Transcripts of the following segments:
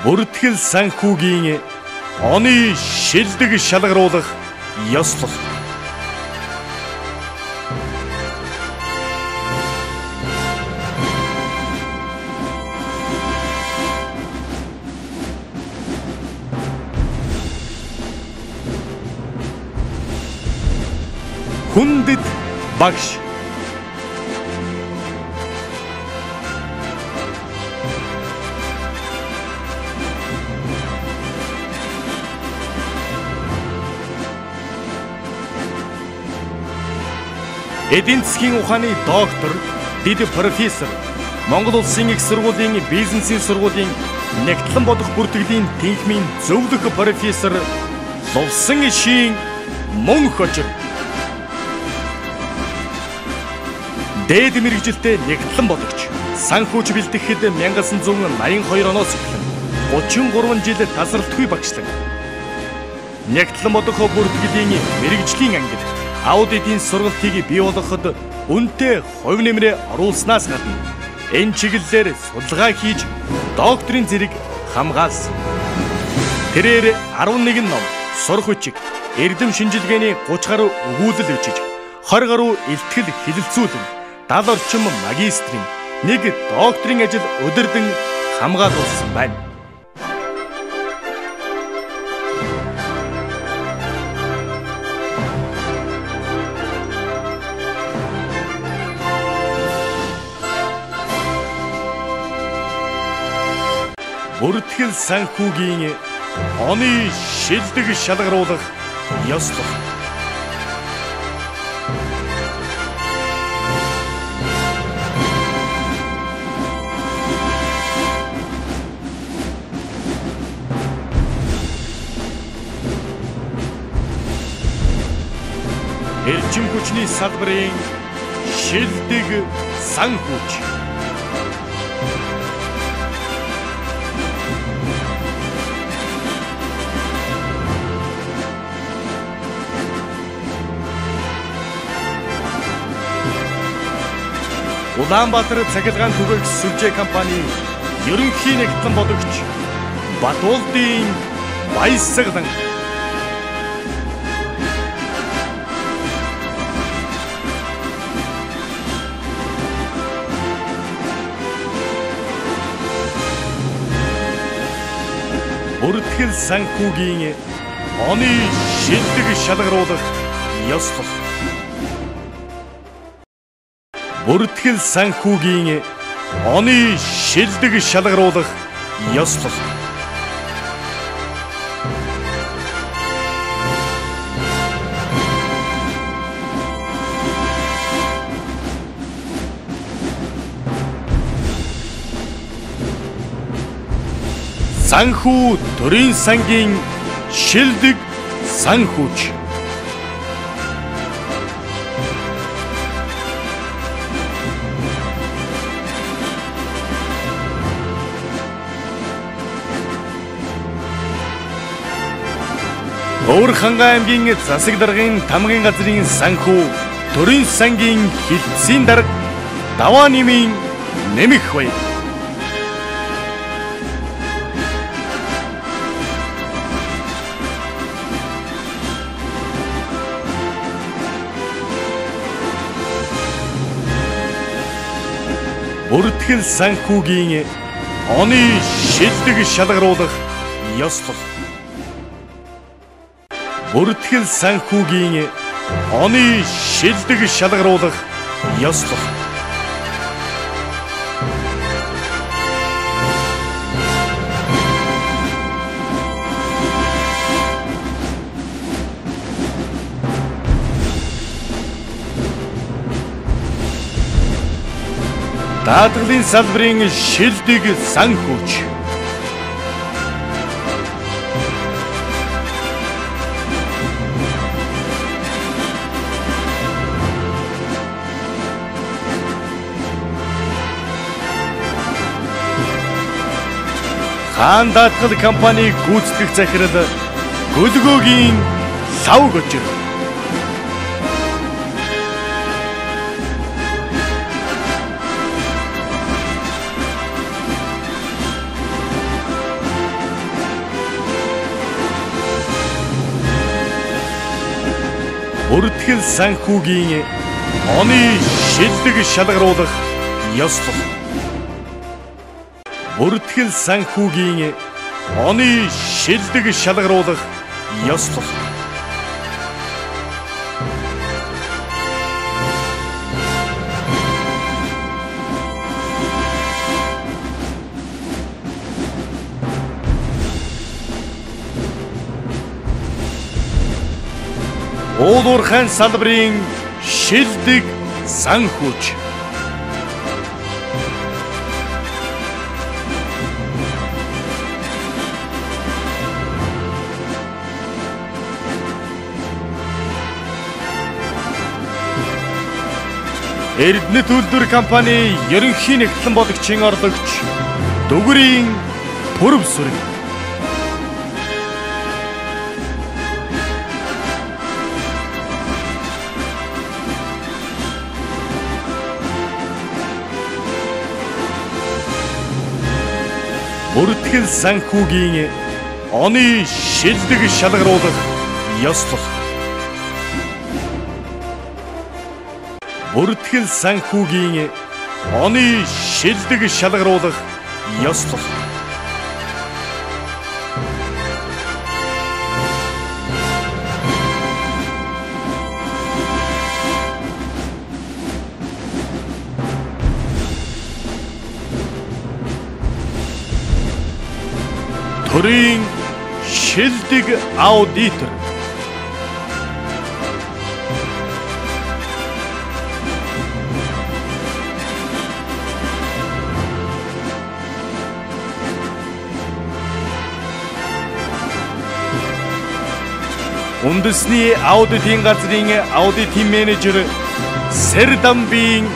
Бүртгэл санхүүгийн оны шилдэг шалгаруулах ёслол. Хүндэт багш. Эдийн засгийн ухааны доктор, дэд профессор, Монгол Улсын их сургуулийн бизнесийн сургуулийн нэгтлэн бодох бүртгэлийн тэнхимийн зөвлөх профессор Лувсан Ишийн Мөнхөжир. Дээд мэргэжилтэй нэгтлэн бодогч, санхүүч бэлтгэхэд 1982 оноос эхлэн 33 жил тасралтгүй багшлаг. Нэгтлэн бодох бүртгэлийн мэргэжлийн ангид аудитын сургалтыг бий болгоход үнэтэй хувь нэмрээ оруулснаас гадна энэ чиглэлээр судалгаа хийж докторийн зэрэг хамгаалсан. Тэрээр 11 ном, сурах бичиг, эрдэм шинжилгээний 30 гаруй өгүүлэл бичиж, 20 гаруй илтгэл хэлэлцүүлэн 70 орчим магистрийн, нэг докторийн ажил удирдан хамгаалуулсан байна. Бүртгэл санхүүгийн оны шилдэг шалгаруулах ёслол. Эрчим хүчний салбарын шилдэг санхүүч. Улаанбаатар цахилгаан түгээх сүлжээ компани ерөнхий нэгтлэн бодогч Батуулдын Баясгалан. Бүртгэл санхүүгийн оны шилдэг шалгаруулах ёслол. Бүртгэл санхүүгийн оны шилдэг шалгаруулах ёслол. Санхүү төрийн сангийн шилдэг санхүүч. Өвөр-Хангай аймгийн засаг даргын тамгын газрын санхүү төрийн сангийн хилцээний дарга Даваа нэмийн нэмэх бай. Бүртгэл санхүүгийн оны шилдэг шалгаруулах ёслол. Бүртгэл санхүүгийн оны шилдэг шалгаруулах ёслол. Даатгалын салбарын шилдэг санхүүч. Хаан даатгал компани гүйцэтгэх захирал Гөлгөөгийн Лавгөжир. Бүртгэл санхүүгийн оны шилдэг шалгаруулах ёслол. Бүртгэл санхүүгийн оны шилдэг шалгаруулах ёслол. Уул уурхайн салбарын шилдэг санхүүч. Эрдэнэт үйлдвэр компани ерөнхий нэгтлэн бодогчийн орлогч Дүгрийн Пүрэвсүрэг. Бүртгэл санхүүгийн оны шилдэг шалгаруулах ёслол. Бүртгэл санхүүгийн оны шилдэг шалгаруулах ёслол. Төрийн шилдэг аудитор. Үндэсний аудитын газрын аудитын менежер Сэрдамбийн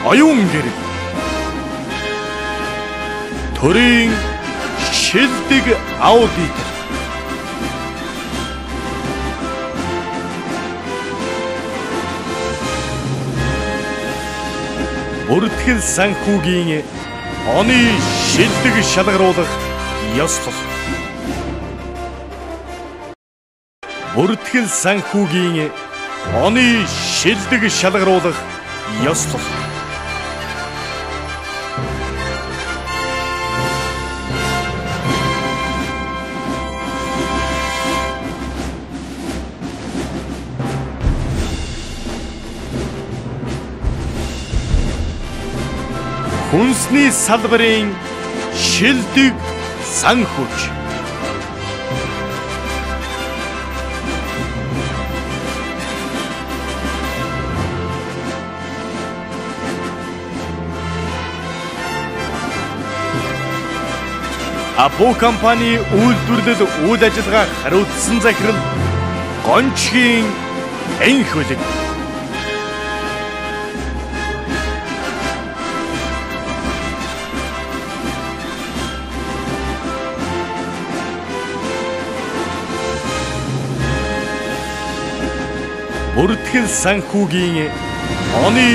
оюун гэрэл. Төрийн шилдэг аудитор. Бүртгэл санхүүгийн оны шилдэг шалгаруулах ёслол. Бүртгэл санхүүгийн оны шилдэг шалгаруулах ёслол. Хүнсний салбарын шилдэг санхүүч. Апо компани үйлдвэрлэл үйл ажиллагаа хариуцсан захирал Гончгийн Энхүлэг. Бүртгэл санхүүгийн оны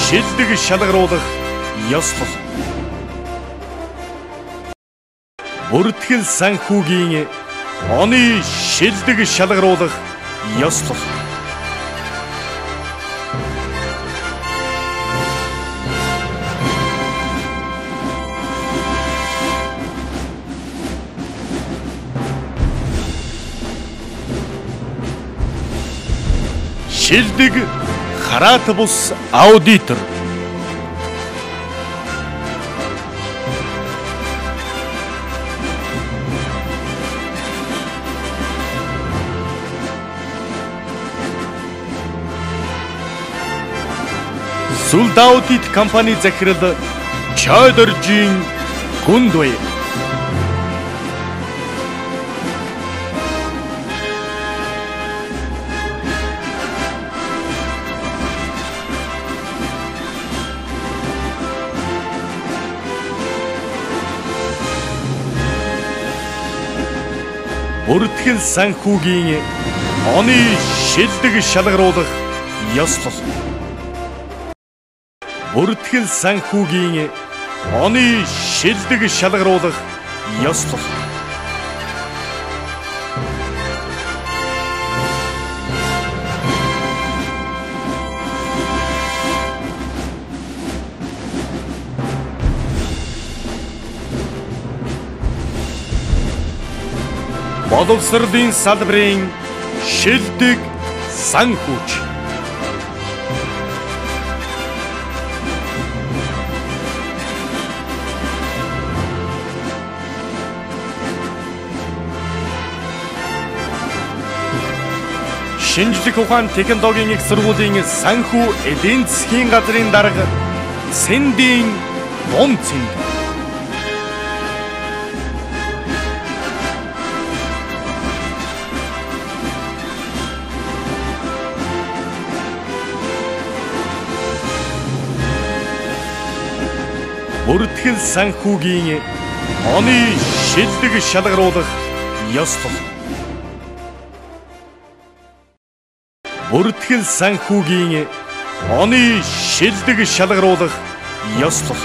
шилдэг шалгаруулах ёслол. Бүртгэл санхүүгийн оны шилдэг шалгаруулах ёслол. Шилдэг хараат бус аудитор. Сүлд аудит компани захирал Чойдоржийн Гүндүе. Бүртгэл санхүүгийн оны шилдэг шалгаруулах ёслол. Бүртгэл санхүүгийн оны шилдэг шалгаруулах ёслол. Боловсролын салбарын шилдэг санхүүч. Шинжлэх ухаан технологийн их сургуулийн санхүү эдийн засгийн газрын дарга Цэндийн Бомцэнд. Бүртгэл санхүүгийн оны шилдэг шалгаруулах ёслол. Бүртгэл санхүүгийн оны шилдэг шалгаруулах ёслол.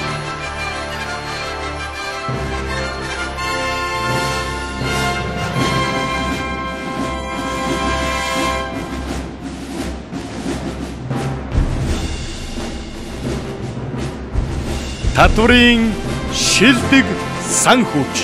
Татварын шилдэг санхүүч.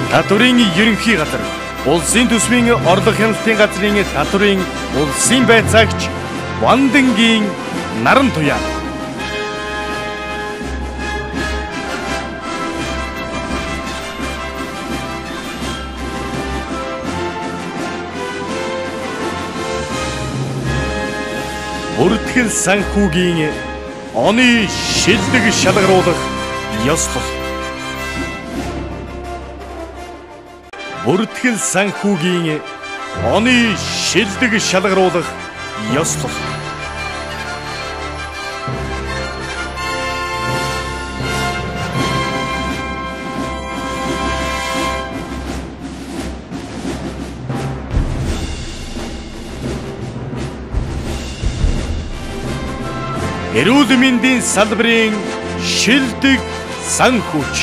Татварын ерөнхий газар, улсын төсвийн орлого хяналтын газрын татварын улсын байцаагч Вандангийн Нарантуяа. Бүртгэл санхүүгийн оны шилдэг шалгаруулах ёслол. Бүртгэл санхүүгийн оны шилдэг шалгаруулах ёслол. Эрүүл мэндийн салбарын шилдэг санхүүч.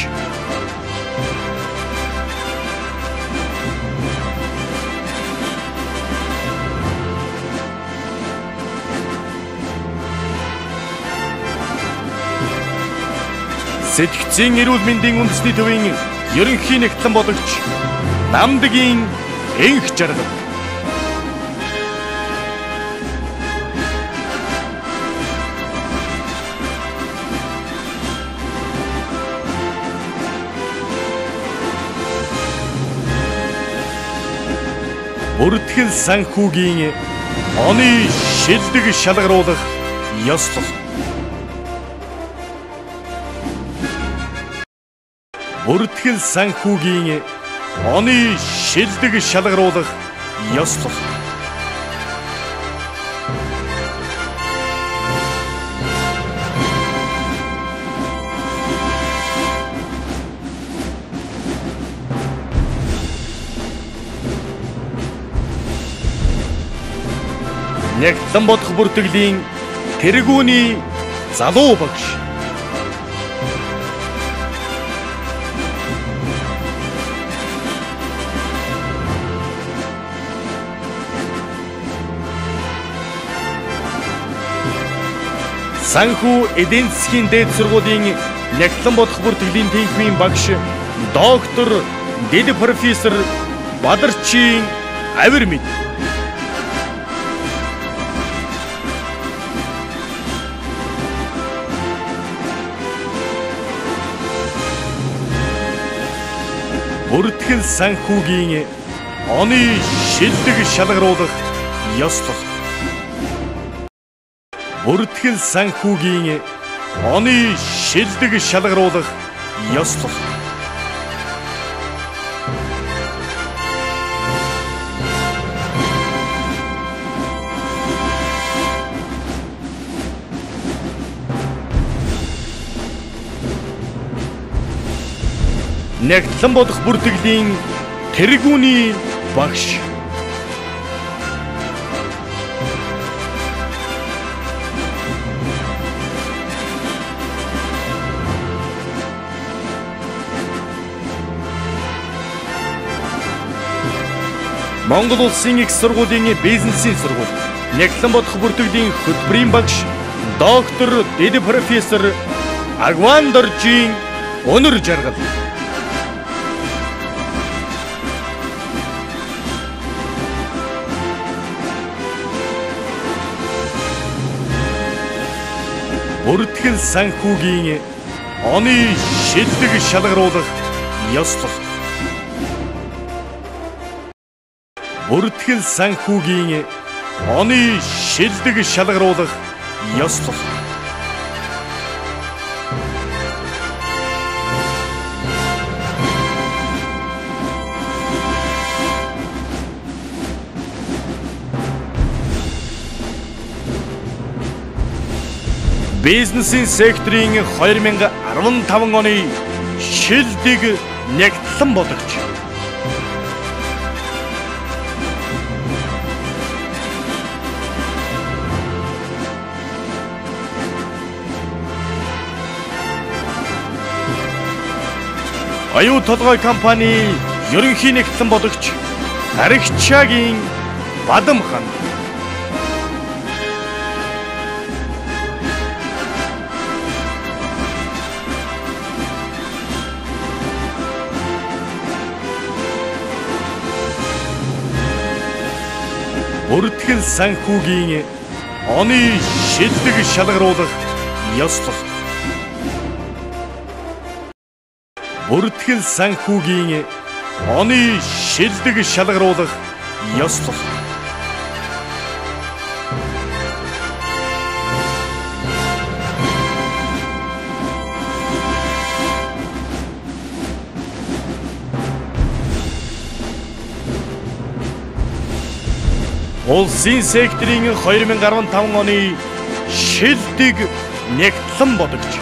Сэтгцийн эрүүл мэндийн үндэсний төвийн ерөнхий нэгтлэн бологч Намдагийн Энх Жаргал. Бүртгэл санхүүгийн оны шилдэг шалгаруулах ёслол. Бүртгэл санхүүгийн оны шилдэг шалгаруулах ёслол. Нягтлан бодох бүртгэлийн тэргүүний залуу багш. Санхүү эдийн засгийн дээд сургуулийн нягтлан бодох бүртгэлийн тэнхимийн багш доктор дэд профессор Бадарчийн Авирмид. Бүртгэл санхүүгийн оны шилдэг шалгаруулах ёслол. Бүртгэл санхүүгийн оны шилдэг шалгаруулах ёслол. Нягтлан бодох бүртгэлийн тэргүүний багш. Монгол Улсын их сургуулийн бизнесийн сургууль, Нягтлан бодох бүртгэлийн хөтөлбөрийн багш, доктор, дэд профессор Агван Доржийн өнөр жаргал. Бүртгэл санхүүгийн оны шилдэг шалгаруулах ёслол. Бүртгэл санхүүгийн оны шилдэг шалгаруулах ёслол. Бизнесийн секторын 2015 оны шилдэг нягтлан бодогч. Аюу толгой компани ерөнхий нягтлан бодогч Аригчаагийн Бадамхан. Бүртгэл санхүүгийн оны шилдэг шалгаруулах ёслол. Бүртгэл санхүүгийн оны шилдэг шалгаруулах ёслол. Улсын секторын 2015 оны шилдэг нягтлан бодогч.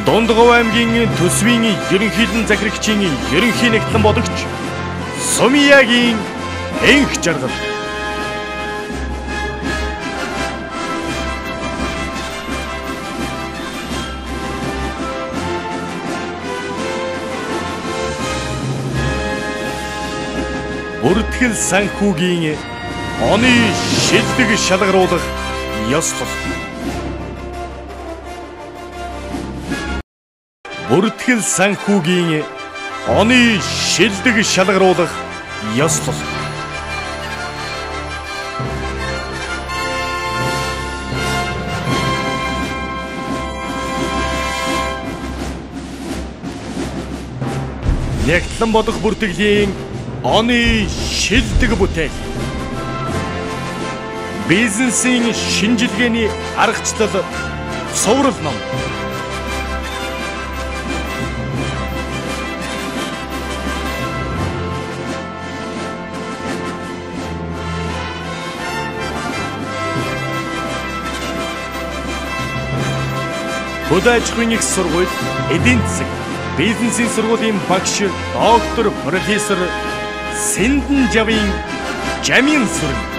Дундгов аймгийн төсвийн ерөнхийлөн захирагчийн ерөнхий нягтлан бодогч Сумиягийн Энх жаргал. Бүртгэл санхүүгийн оны шилдэг шалгаруулах ёслол. Бүртгэл санхүүгийн оны шилдэг шалгаруулах ёслол. Нягтлан бодох бүртгэлийн оны шилдэг бүтээл. Бизнесийн шинжилгээний аргачлал цуврал ном. Хөдөө аж ахуйн их сургууль, эдийн засаг, бизнесийн сургуулийн багш, доктор, профессор Сэндэн Жавын Жамин сүрэн.